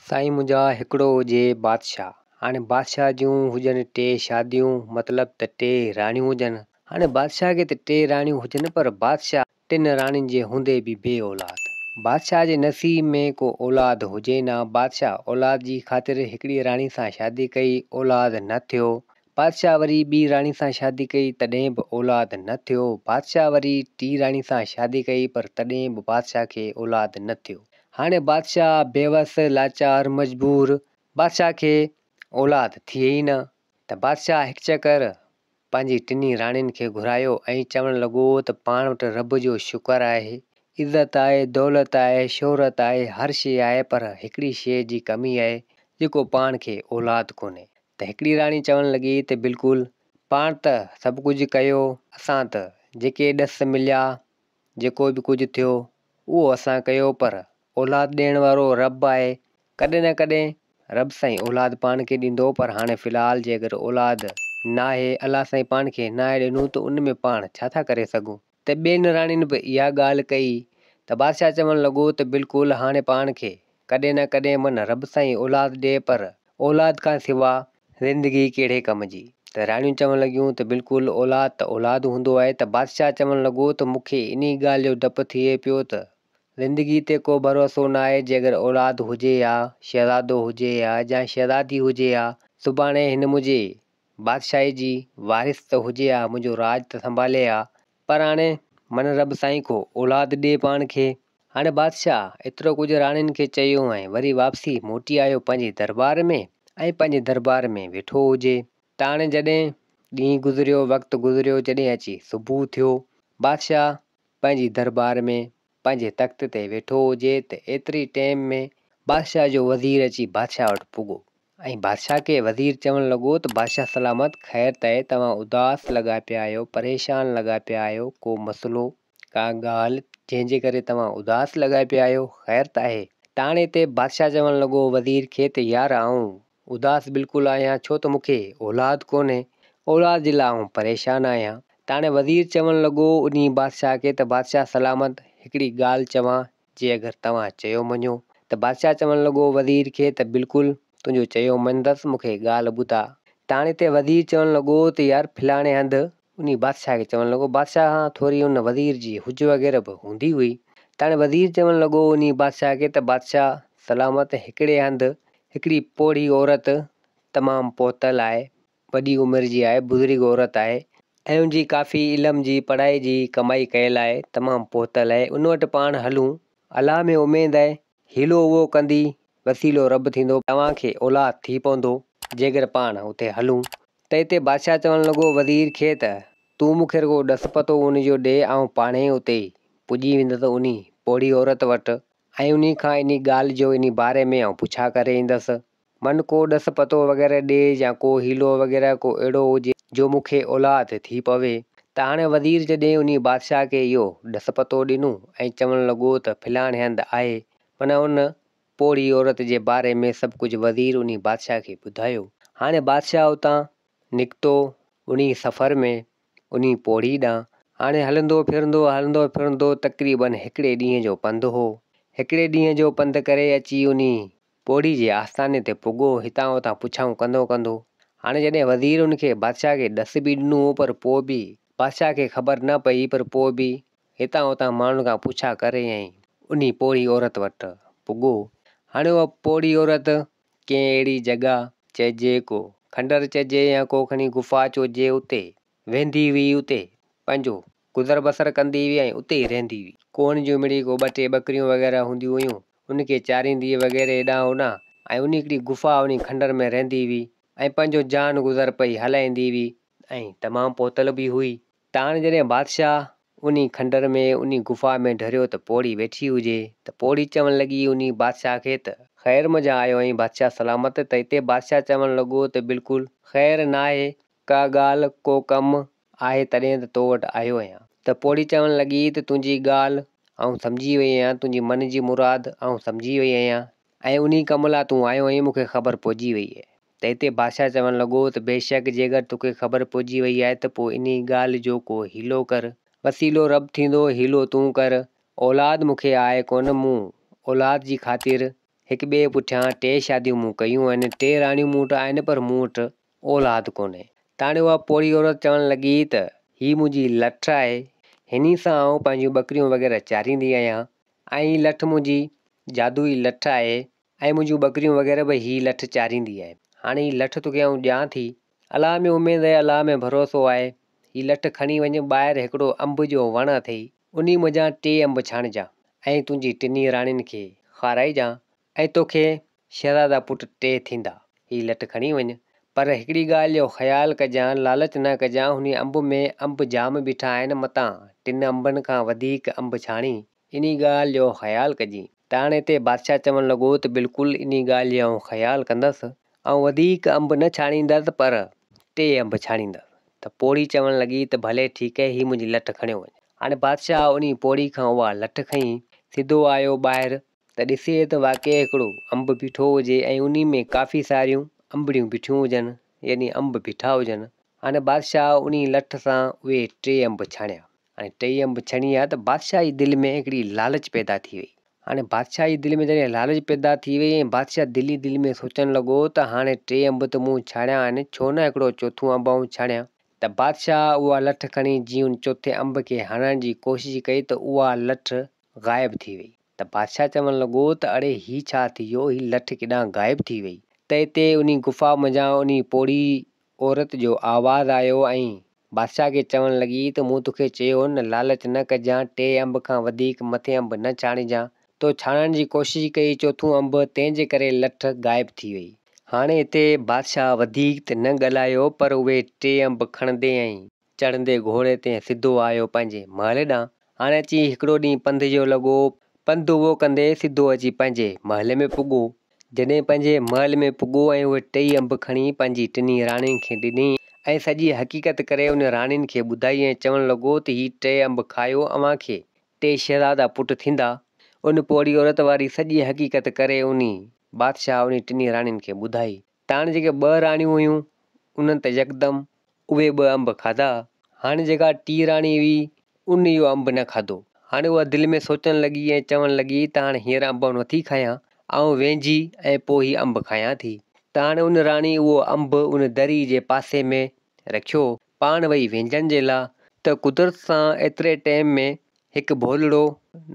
سائين منهنجا هڪڙو هجي بادشاهه. هاڻي بادشاهه جون هجن ٽي شاديون مطلب ته ٽي راڻيون هجن. هاڻي بادشاهه کي ته ٽي راڻيون هجن پر بادشاهه ٽن راڻين جي هوندي به بي اولاد. بادشاهه جي نصيب ۾ ڪو اولاد هجي نه. بادشاهه اولاد جي خاطر هڪڙي راڻي سان شادي ڪئي اولاد نه ٿيو. بادشاهه وري ٻي راڻي سان شادي ڪئي تڏهن به اولاد نه ٿيو. بادشاهه وري ٽي راڻي سان شادي ڪئي پر تڏهن به بادشاهه کي اولاد نه ٿيو. هاڻي بادشاهه بيوس، لاچار، مجبور، بادشاهه کي اولاد ٿئي ئي نه ته بادشاهه هڪ چڪر پنهنجي ٽنهي راڻين کي گهرايو ۽ چوڻ لڳو ته پاڻ وٽ رب جو شڪر آهي، عزت آهي، دولت آهي، شهرت آهي، هر شيء آهي پر هڪڙي شيء جي ڪمي آهي جيڪو پاڻ کي اولاد ڪونهي. ته هڪڙي راڻي چوڻ لڳي ته بلڪل پاڻ ته سڀ ڪجهه ڪيو، اسان ته جيڪي ڏس مليا، جيڪو به ڪجهه ٿيو، اهو اسان ڪيو پر اولاد ڏيڻ وارو رب آهي، ڪڏهن نه ڪڏهن رب سائين اولاد پاڻ کي ڏيندو پر هاڻي في الحال جي اگر اولاد ناهي الله سائين پاڻ کي ناهي ڏنو ته ان ۾ پاڻ ڇا ٿا ڪري سگهون؟ ته ٻين راڻين به اها ڳالهه ڪئي ته بادشاهه چوڻ لڳو ته بلڪل هاڻي پاڻ کي ڪڏهن نه ڪڏهن من رب سائين اولاد ڏي پر اولاد کان سوا زندگي ڪهڙي ڪم جي؟ ته راڻيون چوڻ لڳيون ته بلڪل اولاد ته اولاد هوندو آهي ته بادشاهه چوڻ لڳو ته مون کي انهي ڳالهه جو ڊپ ٿئي پيو ته زندگي تي ڪو ڀروسو ناهي جي اگر اولاد هجي ها، شهزادو هجي ها يا شهزادي هجي ها، سڀاڻي هن منهنجي بادشاهي جي وارث ته هجي ها، منهنجو راڄ ته سنڀالي ها، پر هاڻي من رب سائين ڪو اولاد ڏي پاڻ کي. هاڻي بادشاهه ايترو ڪجهه راڻين کي چيو ۽ وري واپسي موٽي آيو پنهنجي درٻار ۾ ۽ پنهنجي درٻار ۾ ويٺو هجي ته هاڻي جڏهن ڏينهن گذريو وقت گذريو جڏهن اچي صبح ٿيو بادشاهه پنهنجي درٻار ۾ پنهنجي تخت تي ويٺو هجي ته ايتري ٽيم ۾ بادشاهه جو وزير اچي بادشاهه وٽ پڳو ۽ بادشاهه کي وزير چوڻ لڳو ته بادشاهه سلامت خير ته آهي توهان اداس لڳا پيا آهيو پريشان لڳا پيا آهيو ڪو مسئلو ڪا ڳالهه جنهن جي ڪري توهان اداس لڳا پيا آهيو خير ته آهي ته هاڻي هتي بادشاهه چوڻ لڳو وزير کي ته يار آئون اداس بلڪل آهيان ڇو ته مون کي اولاد ڪونهي اولاد جي لاء آئون پريشان آهيان ته هاڻي وزير چوڻ لڳو انهي بادشاهه کي ته بادشاهه سلامت هڪڙي ڳالهه چوان جي اگر توهان چيو مڃو ته بادشاهه چوڻ لڳو وزير کي ته بلڪل تنهنجو چيو مڃندس مون کي ڳالهه ٻڌاء. ته هاڻي هتي وزير چوڻ لڳو ته يار فلاڻي هنڌ انهي بادشاهه کي چوڻ لڳو بادشاهه کان ٿوري ان وزير جي هج وغيره به هوندي هئي ته هاڻي وزير چوڻ لڳو انهي بادشاهه کي ته بادشاهه سلامت هڪڙي هنڌ هڪڙي پوڙهي عورت تمام پهتل آهي وڏي عمر جي آهي، بزرگ عورت آهي ۽ ان جي ڪافي علم جي پڙهائي جي ڪمائي ڪيل آهي، تمام پهتل آهي، ان وٽ پاڻ هلون، الله ۾ اميد آهي، حيلو اهو ڪندي، وسيلو رب ٿيندو، توهان کي اولاد ٿي پوندو، جيڪر پاڻ اتي هلون. ته اتي بادشاهه چوڻ لڳو وزير کي ته، تون مون کي رڳو ڏس پتو ان جو ڏي، آئون پاڻهي اتي پڄي ويندس انهي پوڙهي عورت وٽ ۽ انهي کان انهي ڳالهه جو انهي باري ۾ آئون پڇا ڪري ايندس. من ڪو ڏس پتو وغيره ڏي يا ڪو حيلو وغيره ڪو اهڙو هجي جو مون کي اولاد ٿي پوي. ته هاڻي وزير جڏهن انهي بادشاهه کي اهو ڏس پتو ڏنو ۽ چوڻ لڳو ته فلاڻي هنڌ آهي معنيٰ ان پوڙهي عورت جي باري ۾ سڀ ڪجهه وزير انهي بادشاهه کي ٻڌايو. هاڻي بادشاهه اتان نڪتو انهي سفر ۾ انهي پوڙهي ڏانهن. هاڻي هلندو ڦرندو هلندو ڦرندو تقريباً هڪڙي ڏينهن جو پنڌ هو. هڪڙي ڏينهن جو پنڌ ڪري اچي انهي پوڙهي جي آستاني تي پڳو، هتان هتان پڇائون ڪندو ڪندو. هاڻي جڏهن وزير ان کي بادشاهه کي ڏس به ڏنو هو پر پوء به بادشاهه کي خبر نه پئي پر پوء به هتان هتان ماڻهن کان پڇا ڪري ۽ انهي پوڙهي عورت وٽ پڳو. هاڻي اها پوڙهي عورت ڪنهن اهڙي جڳهه چئجي ڪو کنڊر چئجي يا ڪو کڻي غفا چئجي اتي ويندي هئي اتي پنهنجو گذر بسر ڪندي هئي ۽ اتي ئي رهندي هئي. ڪون جون مڙئي ڪو ٻه ٽي ٻڪريون وغيره هونديون هيون، ان کي چاريندي وغيره هيڏانهن هوڏانهن ۽ انهي هڪڙي غفا انهي کنڊر ۾ رهندي هئي ۽ پنهنجو جان گذر پئي هلائيندي هئي ۽ تمام پهتل به هئي. ته هاڻي جڏهن بادشاهه انهي کنڊر ۾ انهي غفا ۾ ڍريو ته پوڙهي ويٺي هجي ته پوڙهي چوڻ لڳي انهي بادشاهه کي ته خير منجهان آيو آهين بادشاهه سلامت ته هتي بادشاهه چوڻ لڳو ته بلڪل خير ناهي ڪا ڳالهه، ڪو ڪم آهي تڏهن ته تو وٽ آيو آهيان. ته پوڙهي چوڻ لڳي ته تنهنجي ڳالهه آئون سمجهي وئي آهيان، تنهنجي من جي مراد آئون سمجهي وئي آهيان ۽ انهي ڪم لاء تون آيو آهين مون کي خبر پئجي وئي آهي. ته هتي بادشاهه چوڻ لڳو ته بيشڪ جيڪر توکي خبر پئجي وئي آهي ته پوء انهي ڳالهه جو ڪو حيلو ڪر. وسيلو رب ٿيندو، حيلو تون ڪر. اولاد مون کي آهي ڪونه، مون اولاد جي خاطر هڪ ٻئي پٺيان ٽي شاديون مون ڪيون آهن، ٽي راڻيون مون وٽ آهن پر مون وٽ اولاد ڪونهي. تاڻي اها پوڙهي عورت چوڻ لڳي ته هي منهنجي لٺ آهي، هني سان آئون پنهنجون ٻڪريون وغيره چاريندي آهيان ۽ هي لٺ منهنجي جادوئي لٺ آهي ۽ منهنجون ٻڪريون وغيره به هي لٺ چاريندي آهي. هاڻي هي لٺ توکي آئون ڏيان ٿي. الله ۾ اميد آهي، الله ۾ ڀروسو آهي. هي لٺ کڻي وڃ ٻاهر هڪڙو انب جو وڻ اٿئي، انهي منجهان ٽي انب ڇاڻجان ۽ تنهنجي ٽنهي راڻين کي کارائجان ۽ توکي شهزادا پٽ ٽي ٿيندا. هي لٺ کڻي وڃ. پر هڪڙي ڳالهه جو خيال ڪجان، لالچ نه ڪجان، هني انب ۾ انب جام بيٺا آهن، متان ٽن انبن کان وڌيڪ انب ڇاڻين، انهي ڳالهه جو خيال ڪجين. ته هاڻي هتي بادشاهه چوڻ لڳو ته بلڪل انهي ڳالهه جو آئون خيال ڪندس. آئون وڌيڪ انب نه ڇاڻيندس پر ٽي انب ڇاڻيندس. ته پوڙهي چوڻ لڳي ته ڀلي ٺيڪ هي منهنجي لٺ کڻيو وڃ. هاڻي بادشاهه انهي پوڙهي کان اها لٺ کنئي، سڌو آيو ٻاهر ته ڏسي ته واقعي هڪڙو انب بيٺو هجي ۽ انهي ۾ ڪافي ساريون انبڙيون بيٺيون هجن يعني انب بيٺا هجن. هاڻي بادشاهه انهي لٺ سان اهي ٽي انب ڇڻيا. هاڻي ٽيئي انب ڇڻي آيا ته بادشاهه جي دل ۾ هڪڙي لالچ پيدا ٿي وئي. هاڻي بادشاهه جي دل ۾ جڏهن لالچ پيدا ٿي وئي ۽ بادشاهه دل ئي دل ۾ سوچڻ لڳو ته هاڻي ٽي انب ته مون ڇاڻيا آهن ڇو نه هڪڙو چوٿون انب آئون ڇاڻيان. ته بادشاهه اها لٺ کڻي جيئن ان چوٿين انب کي هڻڻ جي ڪوشش ڪئي ته اها لٺ غائب ٿي وئي ته بادشاهه چوڻ لڳو ته اڙي هي ڇا ٿي ويو هي لٺ ڪيڏانهن غائب ٿي وئي ته اتي انهي غفا منجهان انهي پوڙهي عورت جو آواز آيو ۽ بادشاهه کي چوڻ لڳي ته مون توکي چيو هو نه لالچ نه ڪجان ٽي انب کان وڌيڪ مٿي انب نه ڇاڻجان تو ڇاڻڻ جي ڪوشش ڪئي چوٿون انب تنهن جي ڪري لٺ غائب ٿي وئي. هاڻي اتي بادشاهه وڌيڪ ته نه ڳالهايو پر اهي ٽي انب کڻندي ۽ چڙهندي گهوڙي تي سڌو آيو پنهنجي محل ڏانهن. هاڻي اچي هڪڙو ڏينهن پنڌ جو لڳو. پنڌ اهو ڪندي سڌو اچي پنهنجي محل ۾ پڳو. جڏهن پنهنجي محل ۾ پڳو ۽ اهي ٽيئي انب کڻي پنهنجي ٽنهي راڻين کي ڏني ۽ سڄي حقيقت ڪري ان راڻين کي ٻڌائي ۽ چوڻ لڳو ته هي ٽي انب کايو اوهان کي ٽي شهزادا پٽ ٿيندا. ان پوڙهي عورت واري سڄي حقيقت ڪري انهي بادشاهه انهي ٽنهي راڻين کي ٻڌائي. ته هاڻي جيڪي ٻه راڻيون هيون انهن ته يڪدم اهي ٻه انب کاڌا. هاڻي جيڪا ٽين راڻي هئي ان اهو انب نه کاڌو. هاڻي اها دل ۾ سوچڻ لڳي ۽ چوڻ لڳي ته هاڻي هينئر انب نٿي کايان، آئون وينجهي ۽ پوء هي انب کايان ٿي. ته هاڻي ان راڻي اهو انب ان دري جي پاسي ۾ رکيو، پاڻ وئي وينجهڻ جي لا ته قدرت سان ايتري ٽيم ۾ هڪ ڀولڙو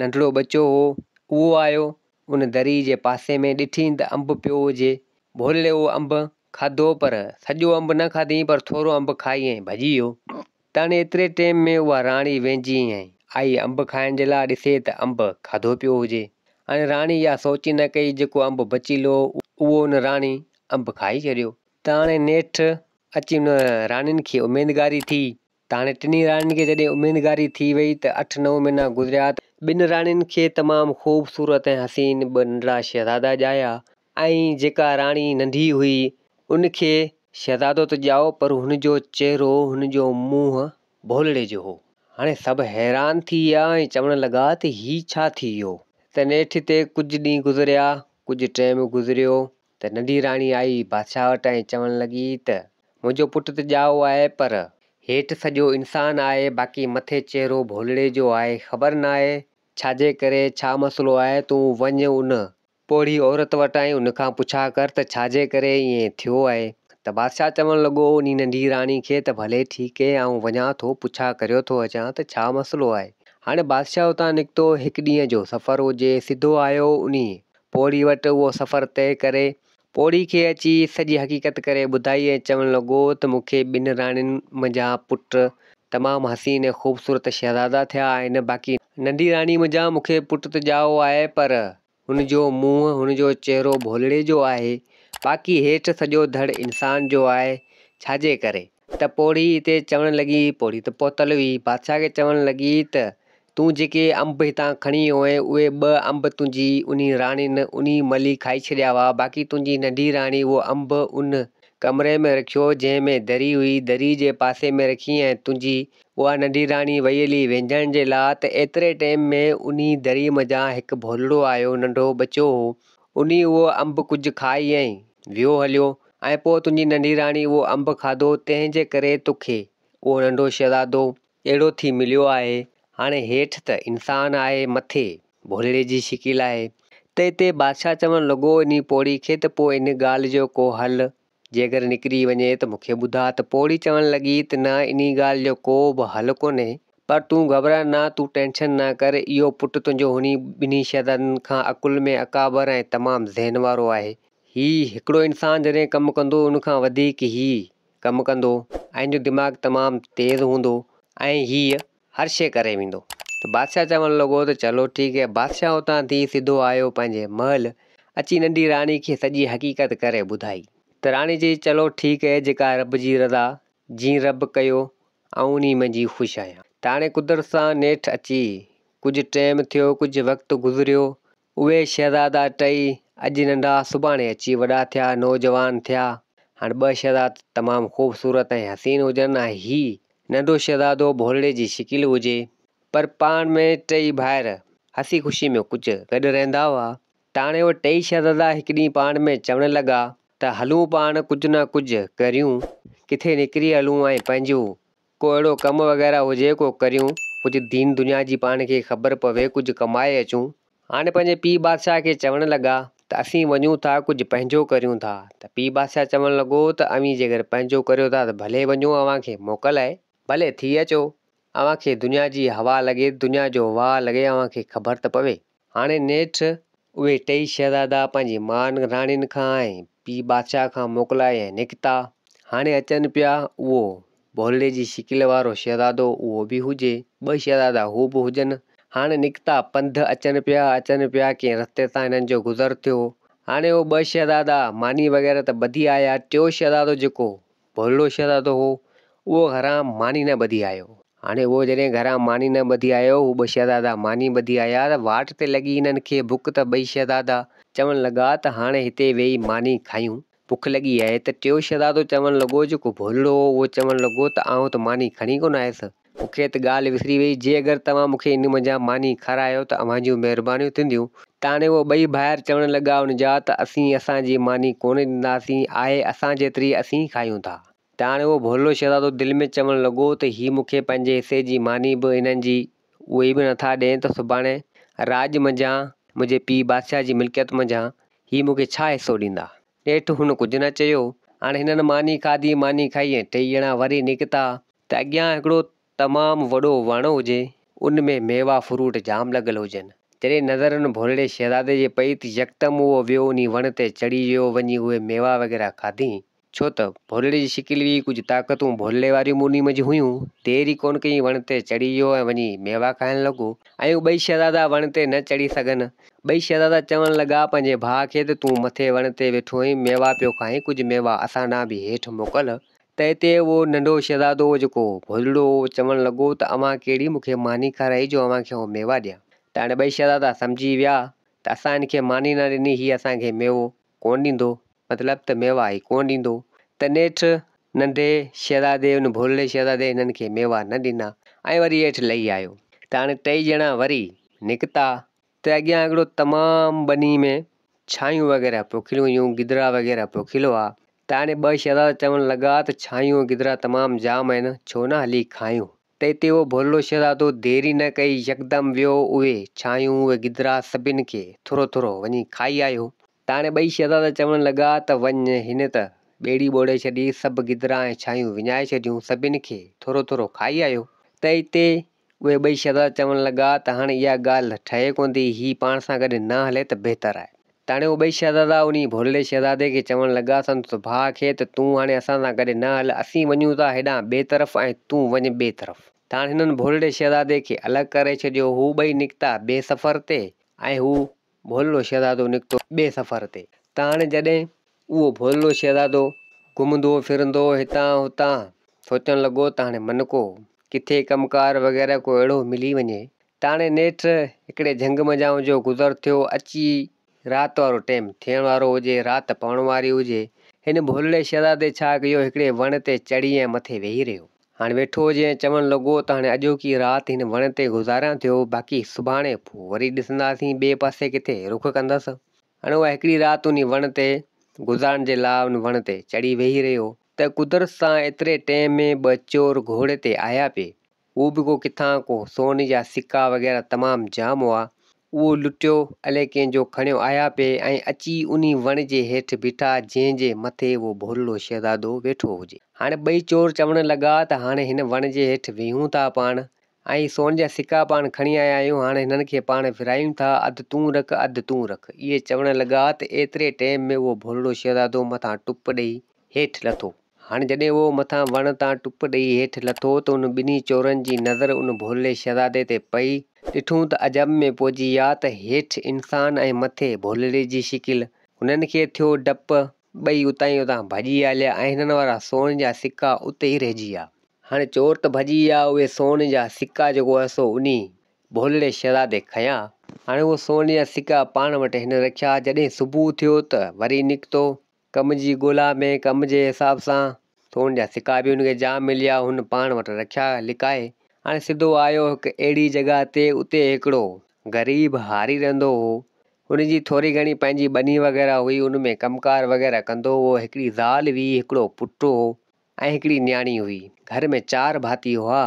ننڍڙو ٻچو هو، اهو آيو ان دري جي پاسي ۾ ڏٺين ته انب پيو هجي. ڀولڙي اهو انب کاڌو پر سڄو انب نه کاڌئين پر ٿورو انب کائي ۽ ڀڄي ويو. تاڻي ايتري ٽيم ۾ اها راڻي وينجهي ۽ آئي انب کائڻ جي لاء ڏسي ته انب کاڌو پيو هجي. هاڻي راڻي اها سوچ ئي نه ڪئي جيڪو انب بچيل هو اهو ان راڻي انب کائي ڇڏيو. تاڻي نيٺ اچي ان راڻين کي اميدگاري ٿي ته هاڻي ٽنهي راڻين کي جڏهن اميدگاري ٿي وئي ته اٺ نو مهينا گذريا ته ٻن راڻين کي تمام خوبصورت ۽ حسين ٻه ننڍڙا شهزادا ڄايا ۽ جيڪا راڻي ننڍي هئي ان کي شهزادو ته ڄائو پر هن جو چهرو هن جو منهن ڀولڙي جو هو. هاڻي سڀ حيران ٿي ويا ۽ چوڻ لڳا ته هي ڇا ٿي ويو؟ ته نيٺ هتي ڪجهه ڏينهن گذريا ڪجهه ٽيم گذريو ته ننڍي راڻي آئي بادشاهه وٽ ۽ چوڻ لڳي ته، منهنجو پٽ ته ڄائو آهي پر هيٺ سڄو انسان آهي باقي مٿي چهرو ڀولڙي جو آهي خبر ناهي ڇاجي ڪري ڇا مسئلو آهي تون وڃ ان پوڙهي عورت وٽ ۽ ان کان پڇا ڪر ته ڇاجي ڪري ائين ٿيو آهي ته بادشاهه چوڻ لڳو انهي ننڍي راڻي کي ته ڀلي ٺيڪ اي آئون وڃان ٿو پڇا ڪريو ٿو اچان ته ڇا مسئلو آهي هاڻي بادشاهه اتان نڪتو هڪ ڏينهن جو سفر هجي سڌو آيو انهي پوڙهي وٽ اهو سفر طئي ڪري، پوڙهي کي اچي سڄي حقيقت ڪري ٻڌائي ۽ چوڻ لڳو ته مون کي ٻن راڻين منجهان پٽ تمام حسين ۽ خوبصورت شهزادا ٿيا آهن، باقي ننڍي راڻي منجهان مون کي پٽ ته ڄائو آهي پر هن جو منهن، هن جو چهرو ڀولڙي جو آهي، باقي هيٺ سڄو ڌڙ انسان جو آهي، ڇاجي ڪري؟ ته پوڙهي اتي چوڻ لڳي، پوڙهي ته پهتل هئي، بادشاهه کي چوڻ لڳي ته تون جيڪي انب هتان کڻي ويو هئين، اهي ٻه انب تنهنجي انهي راڻين انهي مهل ئي کائي ڇڏيا هئا، باقي تنهنجي ننڍي راڻي اهو انب ان ڪمري ۾ رکيو، جنهن ۾ دري هئي، دري جي پاسي ۾ رکي ۽ تنهنجي اها ننڍي راڻي وئي هلي وينجهڻ جي لاء ته ايتري ٽيم ۾ انهي دري منجهان هڪ ڀولڙو آيو، ننڍو ٻچو هو، انهي اهو انب ڪجهه کائي ۽ ويو هليو ۽ پوء تنهنجي ننڍي راڻي اهو انب کاڌو، تنهن جي ڪري توکي اهو ننڍو شهزادو اهڙو ٿي مليو آهي. هاڻي هيٺ ته انسان آهي، مٿي ڀولڙي جي شڪل آهي. ته اتي بادشاهه چوڻ لڳو انهي پوڙهي کي ته پوء ان ڳالهه جو ڪو حل جيڪر نڪري وڃي ته مون کي ٻڌاء ته پوڙهي چوڻ لڳي ته نه انهي ڳالهه جو ڪو به حل ڪونهي پر تون گهٻراء نه تون ٽينشن نه ڪر اهو پٽ تنهنجو هني ٻنهي شهزادن کان عقل ۾ اڪابر ۽ تمام ذهن وارو آهي. هي هڪڙو انسان جڏهن ڪم ڪندو ان کان وڌيڪ هي ڪم ڪندو ۽ هن جو دماغ تمام تيز هوندو ۽ هيء هر شيء ڪري ويندو. ته بادشاهه چوڻ لڳو ته چلو ٺيڪ هي. بادشاهه اتان ٿي سڌو آيو پنهنجي محل، اچي ننڍي راڻي کي سڄي حقيقت ڪري ٻڌائي. ته راڻي چئي چلو ٺيڪ هي جيڪا رب جي رضا، جيئن رب ڪيو آئون انهي منجهه خوش آهيان. ته هاڻي قدرت سان نيٺ اچي ڪجهه ٽيم ٿيو، ڪجهه وقت گذريو، اهي شهزادا ٽئي اڄ ننڍا سڀاڻي اچي وڏا ٿيا، نوجوان ٿيا. هاڻ ٻه شهزادا تمام خوبصورت ۽ حسين هجن ۽ هي ننڍو شهزادو ڀولڙي جي شڪل هجي. پر پاڻ ۾ ٽئي ڀائر هسي خوشي ۾ ڪجهه گڏ رهندا هئا. ته هاڻي اهي ٽئي شهزادا هڪ ڏينهن پاڻ ۾ چوڻ لڳا ته هلون پاڻ ڪجهه نه ڪجهه ڪريون، ڪٿي نڪري هلون ۽ پنهنجو ڪو اهڙو ڪم وغيره هجي ڪو ڪريون، ڪجهه دين دنيا جي پاڻ کي خبر پوي، ڪجهه ڪمائي اچون. هاڻي پنهنجي پيء بادشاهه کي چوڻ لڳا ته اسين وڃون ٿا ڪجهه پنهنجو ڪريون ٿا ته پيء بادشاهه چوڻ لڳو ته اوهين جيڪر پنهنجو ڪريو ٿا ته ڀلي وڃو اوهان کي موڪل آهي ڀلي ٿي اچو اوهان کي دنيا جي هوا لڳي دنيا جو واء لڳي اوهان کي خبر ته پوي. هاڻي نيٺ اهي ٽئي شهزادا پنهنجي مان راڻين کان ۽ پيء بادشاهه کان موڪلائي ۽ نڪتا. هاڻي اچن پيا اهو ڀولڙي جي شڪل وارو شهزادو اهو به هجي، ٻه شهزادا هو به هجن. هاڻي نڪتا پنڌ اچن پيا، اچن پيا، ڪنهن رستي تان هنن جو گذر ٿيو. هاڻي اهي ٻه شهزادا ماني وغيره ته ٻڌي آيا، ٽيون شهزادو جيڪو ڀولڙو شهزادو هو، اهو گهران ماني نه ٻڌي آيو. هاڻي اهو جڏهن گهران ماني نه ٻڌي آيو، هو ٻه شهزادا ماني ٻڌي آيا ته واٽ تي لڳي هنن کي بک ته ٻئي شهزادا چوڻ لڳا ته هاڻي هتي ويهي ماني کايون. بک لڳي آهي ته ٽيون شهزادو چوڻ لڳو، جيڪو ڀولڙو هو، اهو چوڻ لڳو ته آئون ته ماني کڻي ڪونه آيس، مون کي ته ڳالهه وسري وئي، جي اگر توهان مون کي ان منجهان ماني کارايو ته اوهان جون مهربانيون ٿينديون. ته هاڻي اهي ٻئي ڀائر چوڻ لڳا ان جا ته اسين اسان جي ماني ڪونه ڏينداسين، آهي اسان جيتري اسين کايون ٿا. ته هاڻي اهو ڀولڙو شهزادو دل ۾ چوڻ لڳو ته هي مون کي پنهنجي حصي جي ماني به انهن جي اهي به نٿا ڏين ته سڀاڻي راڄ منجهان منهنجي پيء بادشاهه جي ملڪيت منجهان هي مون کي ڇا حصو ڏيندا؟ نيٺ هن ڪجهه نه چيو. هاڻي هنن ماني کاڌي، ماني کائي ۽ ٽيئي ڄڻا وري نڪتا ته اڳيان هڪڙو تمام وڏو وڻ هجي، ان ۾ ميوا فروٽ جام لڳل هجن. جڏهن نظر ان ڀولڙي شهزادي جي پئي ته يڪدم اهو ويو انهي وڻ تي چڙهي ويو، وڃي اهي ميوا وغيره کاڌئين. ڇو ته ڀولڙي جي شڪل هئي، ڪجهه طاقتون ڀولڙي واريون به انهي منجهه هيون. دير ئي ڪونه ڪئي، وڻ تي چڙهي ويو ۽ وڃي ميوا کائڻ لڳو. ۽ هو ٻئي شهزادا وڻ تي نه چڙهي سگهن. ٻئي شهزادا چوڻ لڳا پنهنجي ڀاء کي ته تون مٿي وڻ تي ويٺو آهين، ميوا پيو کائين، ڪجهه ميوا اسان ڏانهن به هيٺ موڪل. ته اتي اهو ننڍو شهزادو جيڪو ڀولڙو هو، چوڻ لڳو ته اوهان ڪهڙي مون کي ماني کارائي جو اوهان کي آئون ميوا ڏيان. ته هاڻي ٻئي شهزادا سمجهي ويا ته اسان هن کي ماني نه ڏني، هي اسان کي ميوو ڪونه ڏيندو، مطلب ته ميوا هي ڪونه ڏيندو. ته نيٺ ننڍي شهزادي ان ڀولڙي شهزادي هنن کي ميوا نه ڏنا ۽ وري هيٺ لهي آيو. ته هاڻي ٽئي ڄڻا وري نڪتا ته اڳيان هڪڙو تمام ٻني ۾ ڇانيون وغيره پوکيل هيون، گدرا وغيره پوکيل هئا. ته هاڻي ٻه شهزادا چوڻ لڳا ته ڇانيون ۽ گدرا تمام جام آهن، ڇو نه هلي کايون. ته اتي اهو ڀولڙو شهزادو دير ئي نه ڪئي، يڪدم ويو اهي ڇانيون، اهي گدرا سڀن کي ٿورو ٿورو وڃي کائي آيو. ته هاڻي ٻئي شهزادا چوڻ لڳا ته وڃ، هن ته ٻيڙي ٻوڙي ڇڏي، سڀ گدرا ۽ ڇانيون وڃائي ڇڏيون، سڀن کي ٿورو ٿورو کائي آيو. ته اتي اهي ٻئي شهزادا چوڻ لڳا ته هاڻي اها ڳالهه ٺهي ڪونه ٿي، هي پاڻ سان گڏ نه هلي ته بهتر آهي. ته هاڻي اهي ٻئي شهزادا انهي ڀولڙي شهزادي کي چوڻ لڳا، سندس ڀاء کي ته تون هاڻي اسان سان گڏ نه هل، اسين وڃون ٿا هيڏانهن ٻئي طرف ۽ تون وڃ ٻئي طرف. ته هاڻي هنن ڀولڙي شهزادي کي الڳ ڪري ڇڏيو، هو ٻئي نڪتا ٻئي سفر تي ۽ هو ڀولڙو شهزادو نڪتو ٻئي سفر تي. ته هاڻي جڏهن اهو ڀولڙو شهزادو گهمندو ڦرندو هتان هتان سوچڻ لڳو ته هاڻي من ڪو ڪٿي ڪم ڪار وغيره ڪو اهڙو ملي وڃي. ته هاڻي نيٺ هڪڙي جهنگ منجهان جو گذر ٿيو، اچي رات وارو ٽيم ٿيڻ وارو هجي، رات پوڻ واري هجي. هن ڀولڙي شهزادي ڇا ڪيو، هڪڙي وڻ تي چڙهي ۽ مٿي ويهي رهيو. هاڻي ويٺو هجي ۽ چوڻ لڳو ته هاڻي اڄوڪي رات هن وڻ تي گذاريان ٿيو، باقي سڀاڻي پوء وري ڏسنداسين، ٻئي پاسي ڪٿي رخ ڪندس. هاڻي اها هڪڙي رات انهي وڻ تي گذارڻ جي لاء ان وڻ تي چڙهي ويهي رهيو ته قدرت سان ايتري ٽيم ۾ ٻه چور گهوڙي تي آيا پئي. هو به ڪو ڪٿان ڪو سون جا سڪا وغيره تمام جام هئا. اهو لٽيو الئي ڪنهن جو کڻيو آيا پئي ۽ اچي انهي وڻ جي هيٺ بيٺا جنهن جي مٿي اهو ڀولڙو شهزادو ويٺو هجي. هاڻي ٻئي چور چوڻ لڳا ته هاڻي هن وڻ جي هيٺ ويهون ٿا پاڻ ۽ سون جا سڪا پاڻ کڻي آيا آهيون هاڻي هنن کي پاڻ ورهايون ٿا اڌ تون رک اڌ تون رک. اهي چوڻ لڳا ته ايتري ٽيم ۾ اهو ڀولڙو شهزادو مٿان ٽپ ڏئي هيٺ لٿو. هاڻي جڏهن اهو مٿان وڻ تان ٽپ ڏيئي هيٺ لٿو ته ان ٻنهي چورن جي نظر ان ڀولڙي شهزادي تي پئي. ڏٺون ته عجب ۾ پئجي ويا ته هيٺ انسان ۽ مٿي ڀولڙي جي شڪل. هنن کي ٿيو ڊپ، ٻئي اتان ئي اتان ڀڄي هليا ۽ هنن وارا سون جا سڪا اتي ئي رهجي ويا. هاڻي چور ته ڀڄي ويا، اهي سون جا سڪا جيڪو آهي سو انهي ڀولڙي شهزادي کنيا. هاڻي اهي سون جا سڪا پاڻ وٽ هن رکيا. جڏهن صبح ٿيو ته وري نڪتو. ڪم جي ڳولا ۾ ڪم جي حساب سان سون جا سڪا به هن کي جام مليا. هن پاڻ وٽ رکيا لڪائي. هاڻي سڌو آيو هڪ اهڙي جڳهه تي اتي هڪڙو غريب هاري رهندو هو. هن جي ٿوري گهڻي پنهنجي ٻني وغيره هئي ان ۾ ڪم ڪار وغيره ڪندو هو. هڪڙي زال هئي هڪڙو پٽ هو ۽ هڪڙي نياڻي هئي. گهر ۾ چار ڀاتي هئا.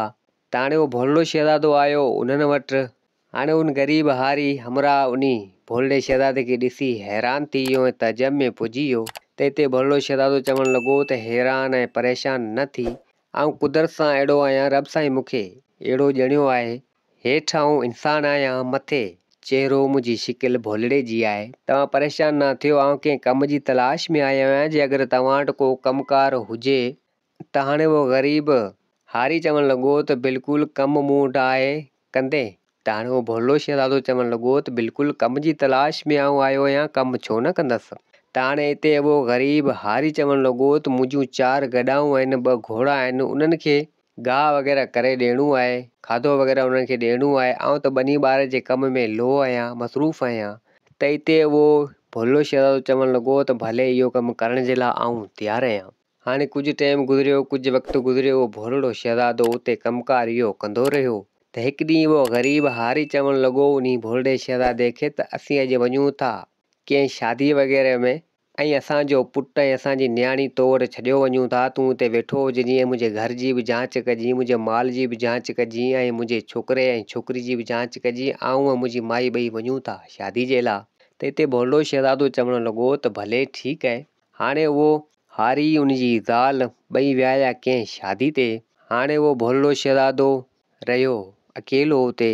ته هاڻي اهو ڀولڙو شهزادو آيو انهن وٽ. هاڻي ان غريب هاري همراهه انهي ڀولڙي شهزادي کي ڏسي حيران ٿي ويو ۽ تعجب ۾ پئجي ويو ته اتي ڀولڙو شهزادو چوڻ لڳو ته حيران ۽ پريشان نه ٿي، آئون قدرت سان اهڙو آهيان، رب سائين مون کي اهڙو ڄڻيو آهي، هيٺ آئون انسان آهيان، مٿي چهرو منهنجي شڪل ڀولڙي جي آهي، توهان پريشان نه ٿيو، آئون ڪنهن ڪم جي تلاش ۾ آيو آهيان، جي اگر توهان وٽ ڪو ڪم ڪار هجي ته هاڻي اهو غريب هاري چوڻ لڳو ته بلڪل ڪم مون وٽ آهي ڪندين؟ ته هاڻي اهو ڀولڙو شهزادو چوڻ لڳو ته بلڪل ڪم جي تلاش ۾ آئون آيو آهيان ڪم ڇو نه ڪندس؟ ته هاڻي اتي اهو غريب هاري چوڻ لڳو ته منهنجون چار گڏائون آهن ٻه گهوڙا آهن انهن کي گاهه وغيره ڪري ڏيڻو آهي کاڌو وغيره انهن کي ڏيڻو آهي آئون ته ٻني ٻاري جي ڪم ۾ لوهه آهيان مصروف آهيان ته اتي اهو ڀولڙو شهزادو چوڻ لڳو ته ڀلي اهو ڪم ڪرڻ جي لاء آئون تيار آهيان. هاڻي ڪجهه ٽيم گذريو، ڪجهه وقت گذريو، اهو ڀولڙو شهزادو اتي ڪم ڪار اهو ڪندو رهيو ته هڪ ڏينهن اهو غريب هاري چوڻ لڳو انهي ڀولڙي شهزادي کي ته اسين اڄ وڃون ٿا ڪنهن شادي وغيره ۾ ۽ اسان جو پٽ ۽ اسان جي نياڻي تو وٽ ڇڏيو وڃون ٿا، تون اتي ويٺو هججين ۽ منهنجي گهر جي به جانچ ڪجين، منهنجي مال جي به جانچ ڪجين ۽ منهنجي ڇوڪري ۽ ڇوڪري جي به جانچ ڪجين، آئون ۽ منهنجي مائي ٻئي وڃون ٿا شادي جي لا. ته اتي ڀولڙو شهزادو چوڻ لڳو ته ڀلي ٺيڪ اهي. هاڻي اهو هاري ان جي زال ٻئي ويا ڪنهن شادي تي. هاڻي اهو ڀولڙو شهزادو رهيو اڪيلو اتي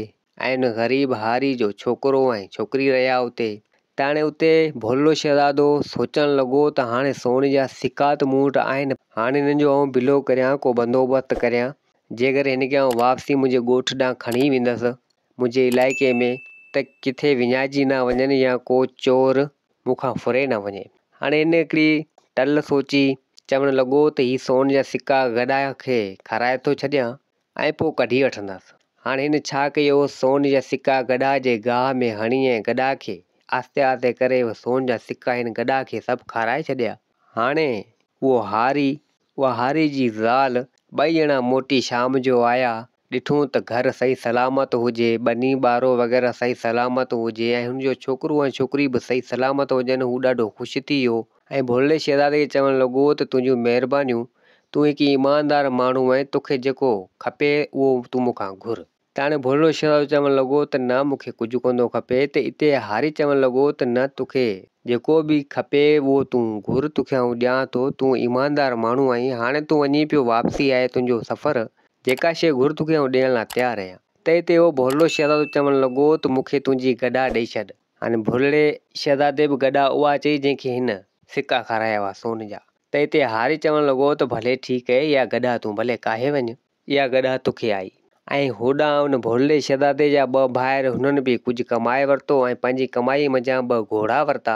۽ ان غريب هاري جو ڇوڪرو ۽ ڇوڪري رهيا اتي. ته هاڻي اتي ڀولڙو شهزادو سوچڻ لڳو ته هاڻي سون جا سڪا ته مون وٽ آهن. هاڻي هنن جو آئون بلو ڪريان ڪو بندوبست ڪريان. جيڪر هن کي آئون واپسي منهنجي ڳوٺ ڏانهن کڻي ويندس منهنجي علائقي ۾ ته ڪٿي وڃائجي نه وڃن يا ڪو چور مون کان ڦري نه وڃي. هاڻي هن هڪڙي ٽل سوچي چوڻ لڳو ته هي سون جا سڪا گڏهه کي کارائي ٿو ڇڏيان ۽ پوء ڪڍي وٺندس. هاڻي هن ڇا ڪيو، سون جا سڪا گڏهه جي گاهه ۾ هڻي ۽ گڏهه کي آهستي آهستي ڪري اهي سون جا سڪا هن گڏهه کي سڀ کارائي ڇڏيا. هاڻي اهو هاري، اها هاري جي زال ٻئي ڄڻا موٽي شام جو آيا، ڏٺون ته گهر صحيح سلامت هجي، ٻني ٻارو وغيره صحيح سلامت هجي ۽ هن جو ڇوڪرو ۽ ڇوڪري به صحيح سلامت هجن، هو ڏاڍو خوش ٿي ويو ۽ ڀولڙي شهزادي کي چوڻ لڳو ته تنهنجون مهربانيون، تون هڪ ايماندار ماڻهو آهين، توکي جيڪو کپي اهو تون مون کان گهر. ته هاڻي ڀولڙو شهزادو چوڻ لڳو ته نه مون کي ڪجهه ڪونه ٿو کپي ته اتي هاري چوڻ لڳو ته نه توکي جيڪو به کپي اهو تون گهر توکي آئون ڏيان ٿو تون ايماندار ماڻهو آهين هاڻي تون وڃين پيو واپسي آهي تنهنجو سفر جيڪا شيء گهر توکي آئون ڏيڻ لاء تيار آهيان ته اتي اهو ڀولڙو شهزادو چوڻ لڳو ته مون کي تنهنجي گڏا ڏئي ڇڏ. هاڻي ڀولڙي شهزادي به گڏا اها چئي جنهن کي هن سڪا کارايا هئا سون جا ته اتي هاري چوڻ لڳو ته ڀلي ٺيڪ اهي اها گڏا تون ڀلي ڪاهي وڃ. اها گڏهه توکي آئي. ۽ هوڏانهن ان ڀولڙي شهزادي جا ٻه ڀائر هنن به ڪجهه ڪمائي ورتو ۽ پنهنجي ڪمائيء منجهان ٻه گهوڙا ورتا.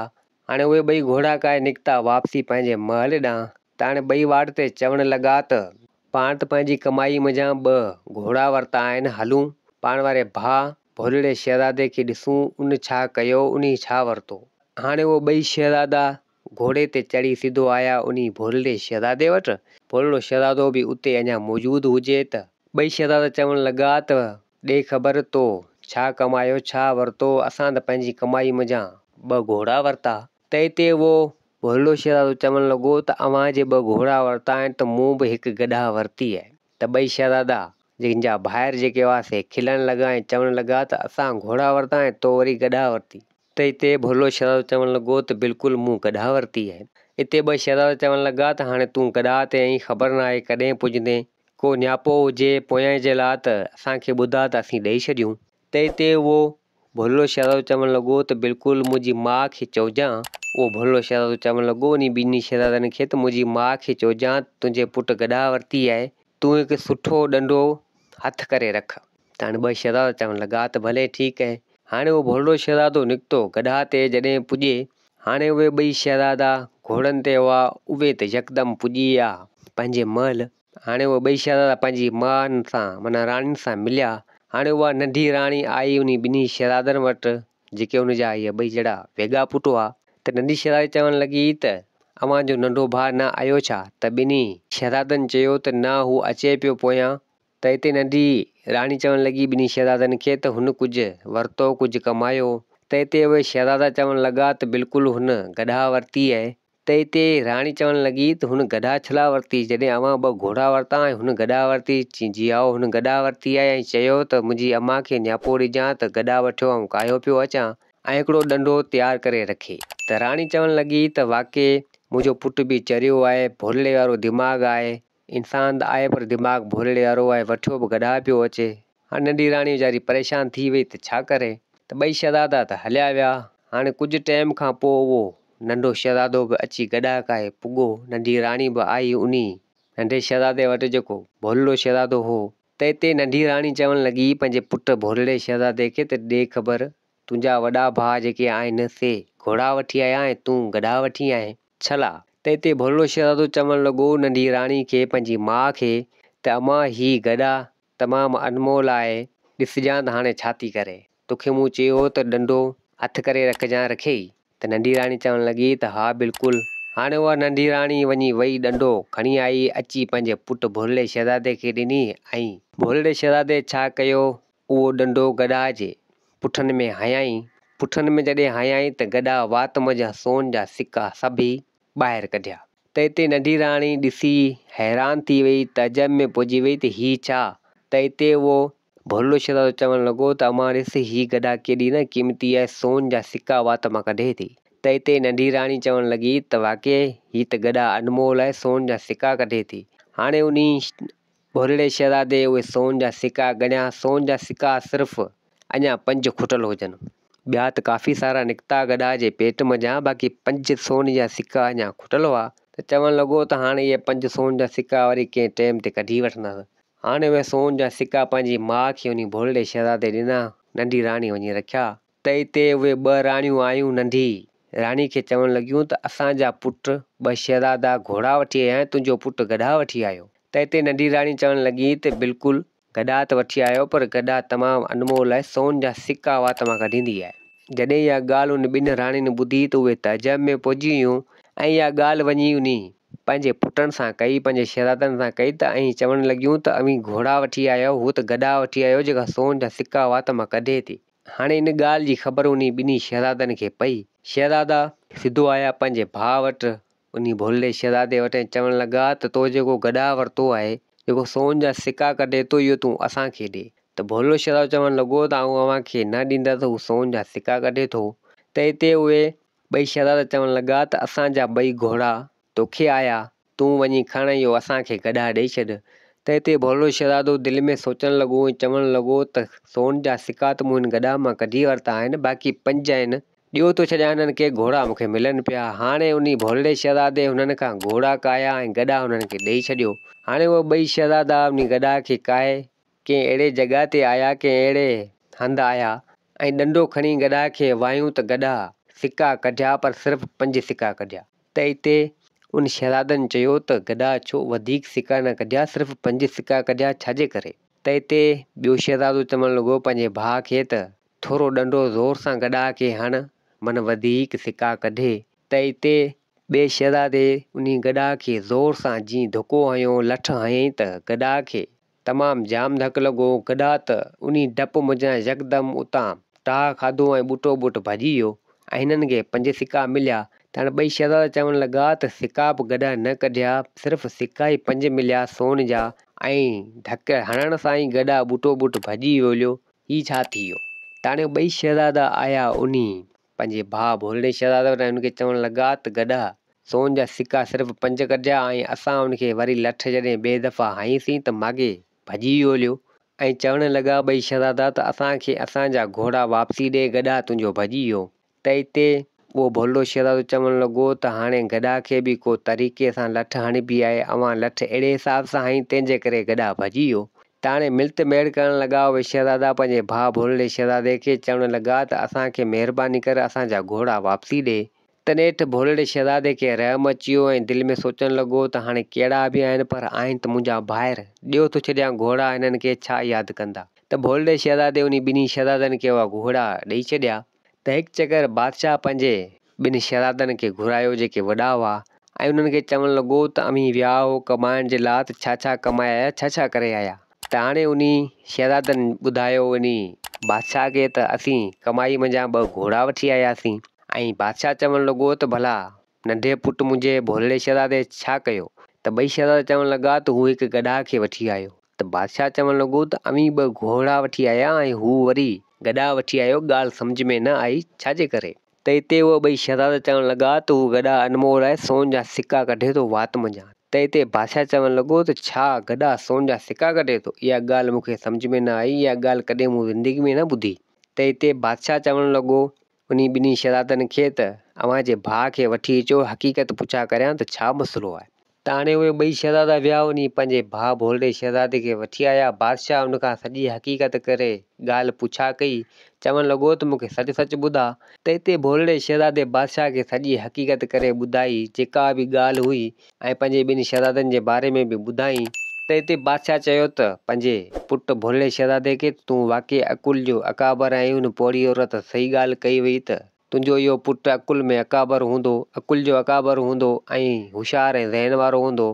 هاڻي اهي ٻئي گهوڙا ڪاهي نڪتا واپسي پنهنجي محل ڏانهن. ته هاڻي ٻئي واٽ تي چوڻ لڳا ته. پاڻ ته پنهنجي ڪمائيء منجهان ٻه گهوڙا ورتا آهن، هلون پاڻ واري ڀاء ڀولڙي شهزادي کي ڏسون ان ڇا ڪيو، انهي ڇا ورتو. هاڻي اهي ٻئي شهزادا گهوڙي تي چڙهي سڌو آيا انهي ڀولڙي شهزادي وٽ. ڀولڙو شهزادو به اتي اڃا موجود هجي ته ٻئي شهزادا چوڻ لڳا ته ڏي خبر تو ڇا ڪمايو ڇا ورتو اسان ته پنهنجي ڪمائي منجهان ٻه گهوڙا ورتا. ته اتي اهو ڀولڙو شهزادو چوڻ لڳو ته اوهان جي ٻه گهوڙا ورتا آهن ته مون به هڪ گڏهه ورتي آهي. ته ٻئي شهزادا جن جا ڀائر جيڪي هئا سي کلڻ لڳا ۽ چوڻ لڳا ته اسان گهوڙا ورتا ۽ تو وري گڏها ورتي. ته اتي ڀولو شهزادو چوڻ لڳو ته بلڪل مون گڏها ورتي آهي. اتي ٻه شهزادا چوڻ لڳا ته هاڻي تون گڏها تي آهين خبر ناهي ڪڏهن پڄندين. ڪو نياپو هجي پويان جي لاء ته اسان کي ٻڌاء ته اسين ڏئي ڇڏيون. ته اتي اهو ڀولو شهزادو چوڻ لڳو ته بلڪل منهنجي ماء کي چئجان. اهو ڀولو شهزادو چوڻ لڳو انهي ٻنهي شهزادن کي ته منهنجي ماء کي چئجان ته تنهنجي پٽ گڏها ورتي آهي. تون هڪ سٺو ڏنڊو هٿ ڪري رک. ته هاڻي ٻه شهزادا چوڻ لڳا ته ڀلي ٺيڪ آهي. هاڻي اهو ڀولڙو شهزادو نڪتو گڏها تي جڏهن پڄي. هاڻي اهي ٻئي شهزادا گهوڙن تي هئا، اهي ته يڪدم پڄي ويا پنهنجي محل. هاڻي اهي ٻئي شهزادا پنهنجي ماء سان معنيٰ راڻين سان مليا. هاڻي اها ننڍي راڻي آئي انهي ٻنهي شهزادن وٽ، جيڪي ان جا اهي ٻئي جهڙا ويڳا پٽ هئا. ته ننڍي شهزادي چوڻ لڳي ته اوهان جو ننڍو ڀاء نه آيو ڇا؟ ته ٻنهي شهزادن چيو ته نه هو اچي پيو پويان. ته اتي ننڍي راڻي چوڻ لڳي ٻنهي شهزادن کي ته هن ڪجهه ورتو ڪجهه ڪمايو. ته اتي اهي شهزادا چوڻ لڳا ته بلڪل هن گڏها ورتي آهي. ته اتي راڻي چوڻ لڳي ته هن گڏها ڇلا ورتي جڏهن اوهان ٻه گهوڙا ورتا ۽ هن گڏها ورتي. چي جي هائو هن گڏها ورتي آهي ۽ چيو ته منهنجي امان کي نياپو ڏجان ته گڏها وٺيو آئون ڪاهيو پيو اچان. ۽ هڪڙو ڏنڊو تيار ڪري رکي ته راڻي چوڻ لڳي ته واقعي منهنجو پٽ به چريو آهي، ڀولڙي وارو دماغ آهي، انسان ته آهي پر دماغ ڀولڙي وارو آهي، وٺيو به گڏها پيو اچي. هاڻي ننڍي راڻي ويچاري پريشان ٿي وئي ته ڇا ڪري ته ٻئي شهزادا ته هليا ويا. هاڻي ڪجهه ٽيم کان پوء اهو ننڍو شهزادو به اچي گڏها ڪاهي پڳو، ننڍي راڻي به آئي انهي ننڍي شهزادي وٽ جيڪو ڀولڙو شهزادو هو. ته اتي ننڍي راڻي چوڻ لڳي پنهنجي پٽ ڀولڙي شهزادي کي ته ڏي خبر تنهنجا وڏا ڀاء جيڪي آهن سي گهوڙا وٺي آيا ۽ تون گڏها وٺي آئين، ڇلا؟ ته اتي ڀولڙو شهزادو چوڻ لڳو ننڍي راڻي کي پنهنجي ماء کي ته امان هي گڏها تمام انمول آهي، ڏسجان ته هاڻي ڇا ٿي ڪري. توکي مون چيو هو ته ڏنڊو هٿ ڪري رکجان رکيئي؟ ته ننڍي راڻي چوڻ لڳي ته ها بلڪل. هاڻي اها ننڍي راڻي وڃي وئي ڏنڊو کڻي آئي اچي پنهنجي پٽ ڀولڙي شهزادي کي ڏني ۽. ڀولڙي شهزادي ڇا ڪيو اهو ڏنڊو گڏاهه جي پٺن ۾ هنيائين. پٺن ۾ جڏهن هنيائين ته گڏاهه وات منجهان سون جا سڪا سڀئي ٻاهر ڪڍيا. ته اتي ننڍي راڻي ڏسي حيران ٿي وئي، تعجب ۾ پئجي وئي ته هي ڇا؟ ته اتي اهو ڀولڙو شهزادو چوڻ لڳو ته امان ڏس هي گڏا ڪيڏي نه قيمتي آهي، سون جا سڪا وات مان ڪڍي ٿي. ته اتي ننڍي راڻي چوڻ لڳي ته واقعي هي ته گڏا انمول آهي، سون جا سڪا ڪڍي ٿي. هاڻي انهي ڀولڙي شهزادي اهي سون جا سڪا ڳڻيا، سون جا سڪا صرف اڃا پنج کٽل هجن. ٻيا ته ڪافي سارا نڪتا گڏا جي پيٽ منجهان، باقي پنج سون جا سڪا اڃا کٽل هئا. ته چوڻ لڳو ته هاڻي اهي پنج سون جا سڪا وري ڪنهن ٽيم تي ڪڍي وٺندس. هاڻي اهي سون جا سڪا پنهنجي ماء کي انهي ڀولڙي شهزادي ڏنا. ننڍي راڻي وڃي رکيا. ته اتي اهي ٻه راڻيون آيون ننڍي راڻي کي چوڻ لڳيون ته اسان جا پٽ ٻه شهزادا گهوڙا وٺي آيا ۽ تنهنجو پٽ گڏها وٺي آيو. ته اتي ننڍي راڻي چوڻ لڳي ته بلڪل گڏها ته وٺي آيو پر گڏها تمام انمول آهي سون جا سڪا وات مان ڪڍيندي آهي. جڏهن اها ڳالهه ان ٻن راڻين ٻڌي ته اهي تعجب ۾ پئجي ويون ۽ اها ڳالهه وڃي انهي پنهنجي پٽن سان ڪئي، پنهنجي شهزادن سان ڪئي ته ۽ چوڻ لڳيون ته اوهين گهوڙا وٺي آيا آهيو، هو ته گڏها وٺي آيو جيڪا سون جا سڪا وات مان ڪڍي ٿي. هاڻي ان ڳالهه جي خبر انهي ٻنهي شهزادن کي پئي. شهزادا سڌو آيا پنهنجي ڀاء وٽ، انهي ڀولڙي شهزادي وٽ ۽ چوڻ لڳا ته تو جيڪو گڏها ورتو آهي، جيڪو سون جا سڪا ڪڍي ٿو، اهو تون اسان کي ڏي. ته ڀولڙو شهزادو چوڻ لڳو ته آئون اوهان کي نه ڏيندس، هو سون جا سڪا ڪڍي ٿو. ته اتي اهي ٻئي شهزادا چوڻ لڳا ته اسان جا ٻئي گهوڙا توکي آيا، تون وڃي کڻ اهو اسان کي گڏها ڏئي ڇڏ. ته اتي ڀولڙو شهزادو دل ۾ سوچڻ لڳو ۽ چوڻ لڳو ته سون جا سڪا ته مون هن گڏها مان ڪڍي ورتا آهن، باقي پنج آهن، ڏيو ٿو ڇڏيان هنن کي، گهوڙا مون کي ملن پيا. هاڻي انهي ڀولڙي شهزادي هنن کان گهوڙا ڪاهيا ۽ گڏها هنن کي ڏئي ڇڏيو. هاڻي اهي ٻئي شهزادا انهي گڏها کي ڪاهي ڪنهن اهڙي جڳهه تي آيا، ڪنهن اهڙي هنڌ آيا ۽ ڏنڊو کڻي گڏهه کي وايون ته گڏهه سڪا ڪڍيا پر صرف پنج سڪا ڪڍيا. ته اتي ان شهزادن چيو ته گڏهه ڇو وڌيڪ سڪا نه ڪڍيا صرف پنج سڪا ڪڍيا ڇاجي ڪري؟ ته اتي ٻيو شهزادو چوڻ لڳو پنهنجي ڀاء کي ته ٿورو ڏنڊو زور سان گڏهه کي هڻ من وڌيڪ سڪا ڪڍي. ته اتي ٻئي شهزادي انهي گڏهه کي زور سان جيئن ڌڪو هنيو لٺ هنئين ته گڏهه کي تمام جام ڌڪ لڳو. گڏهه ته انهي ڊپ منجهان يڪدم اتان ٽاهه کاڌو ۽ ٻوٽو ٻوٽ ڀڄي ويو ۽ هنن کي پنج سڪا مليا. ته هاڻي ٻئي شهزادا چوڻ لڳا ته سڪا به گڏهه نه ڪڍيا، صرف سڪا ئي پنج مليا سون جا ۽ ڌڪ هڻڻ سان ئي گڏهه ٻوٽو ٻوٽ ڀڄي ويو هي ڇا ٿي ويو؟ ته هاڻي ٻئي شهزادا آيا انهي پنهنجي ڀاء ڀولڙي شهزادي وٽ ۽ ان کي چوڻ لڳا ته گڏهه سون جا سڪا صرف پنج ڪڍيا ۽ اسان ان کي وري لٺ جڏهن ٻئي دفعا هنئيسين ته ماڳهي ڀڄي ويو هليو ۽ چوڻ لڳا ٻئي شهزادا ته اسان کي اسان جا گهوڙا واپسي ڏي گڏهه تنهنجو ڀڄي ويو. ته اتي اهو ڀولڙو شهزادو چوڻ لڳو ته هاڻي گڏهه کي به ڪو طريقي سان لٺ هڻبي آهي، اوهان لٺ اهڙي حساب سان هنئي تنهن جي ڪري گڏهه ڀڄي ويو. ته هاڻي ملت ميڙ ڪرڻ لڳا اهي شهزادا پنهنجي ڀاء ڀولڙي شهزادي کي چوڻ لڳا ته اسان کي مهرباني ڪر اسان جا گهوڙا واپسي ڏي. ته نيٺ ڀولڙي شهزادي کي رحم اچي ويو ۽ دل ۾ سوچڻ لڳو ته هاڻي ڪهڙا به آهن پر آهن ته منهنجا ڀائر، ڏيو ٿو ڇڏيان گهوڙا هنن کي ڇا ياد ڪندا. ته ڀولڙي شهزادي انهي ٻنهي شهزادن کي اها گهوڙا ڏئي ڇڏيا. ته هڪ چڪر بادشاهه پنهنجي ٻن شهزادن کي گهرايو جيڪي وڏا هئا ۽ انهن کي چوڻ لڳو ته اوهين ويا هئو ڪمائڻ جي لاء ته ڇا ڇا ڪمائي آيا ڇا ڇا ڪري آيا. ته هاڻي انهي شهزادن ٻڌايو انهي بادشاهه کي ته اسين ڪمائي منجهان ٻه گهوڙا وٺي آياسين. ۽ بادشاهه چوڻ لڳو ته ڀلا ننڍي پٽ منهنجي ڀولڙي شهزادي ڇا ڪيو؟ ته ٻئي شهزادا چوڻ لڳا ته هو هڪ گڏهه کي وٺي آيو. ته بادشاهه چوڻ لڳو ته اوهين ٻه گهوڙا وٺي آيا ۽ هو وري گڏهه وٺي آيو، ڳالهه سمجهه ۾ نه آئي ڇا جي ڪري؟ ته اتي اهي ٻئي شهزادا چوڻ لڳا ته هو گڏهه انمول آهي، سون جا سڪا ڪڍي ٿو وات منجهان. ته اتي بادشاهه چوڻ لڳو ته ڇا گڏهه سون جا سڪا ڪڍي ٿو؟ اها ڳالهه مون کي سمجهه ۾ نه آئي، اها ڳالهه ڪڏهن مون زندگي ۾ نه ٻڌي. ته اتي بادشاهه چوڻ لڳو انهي ٻنهي شهزادن کي ته اوهان جي ڀاء کي وٺي اچو، حقيقت پڇا ڪريان ته ڇا مسئلو آهي. ته هاڻي اهي ٻئي شهزادا ويا وڃي پنهنجي ڀاء ڀولڙي شهزادي کي وٺي آيا. بادشاهه ان کان سڄي حقيقت ڪري ڳالهه پڇا ڪئي. چوڻ لڳو ته مون کي سچ سچ ٻڌاء. ته اتي ڀولڙي شهزادي بادشاهه کي سڄي حقيقت ڪري ٻڌائي، جيڪا به ڳالهه هئي ۽ پنهنجي ٻن شهزادن جي باري ۾ به ٻڌائين. ته اتي بادشاهه چيو ته پنهنجي پٽ ڀولڙي شهزادي کي ته تون واقعي عقل جو اڪابر آهين ان پوڙهي عورت صحيح ڳالهه ڪئي هئي ته تنهنجو اهو پٽ عقل ۾ اڪابر هوندو، عقل جو اڪابر هوندو ۽ هوشيار ۽ ذهن وارو هوندو.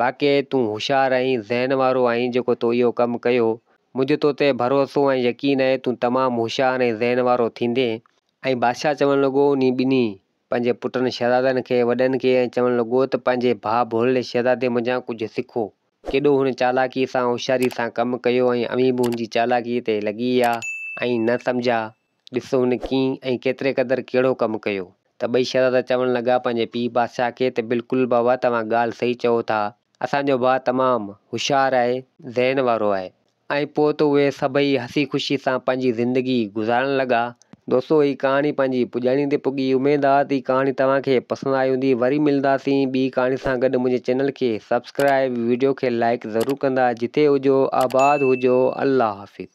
واقعي تون هوشيار ۽ ذهن وارو آهين جيڪو تو اهو ڪم ڪيو. منهنجو تو تي ڀروسو ۽ يقين آهي تون تمام هوشيار ۽ ذهن وارو ٿيندين. ۽ بادشاهه چوڻ لڳو انهي ٻنهي پنهنجي پٽن شهزادن کي، وڏن کي ۽ چوڻ لڳو ته پنهنجي ڀاء ڀولڙي شهزادي منجهان ڪجهه سکو. ڪيڏو هن چالاڪيء سان هوشياريء سان ڪم ڪيو ۽ اوهين به هن جي چالاڪيء تي لڳي ويا ۽ نه سمجهيا. ڏسو هن ڪيئن ۽ ڪيتري قدر ڪهڙو ڪم ڪيو. ته ٻئي شهزادا چوڻ لڳا پنهنجي پيء بادشاهه کي ته بلڪل بابا توهان ڳالهه صحيح چئو ٿا. اسان جو ڀاء تمام هوشيار آهي، ذهن وارو آهي. ۽ پوء ته اهي سڀئي هسي خوشي سان پنهنجي زندگي گذارڻ لڳا. دوستو هي ڪهاڻي پنهنجي پڄاڻي تي پڳي اميد آ ته هي ڪهاڻي توهان کي پسند آئي هوندي وري ملنداسين ٻي ڪهاڻي سان گڏ منهنجي چينل کي سبسڪرائب ويڊيو کي لائيڪ ضرور ڪندا جتي هجو آباد هجو الله حافظ.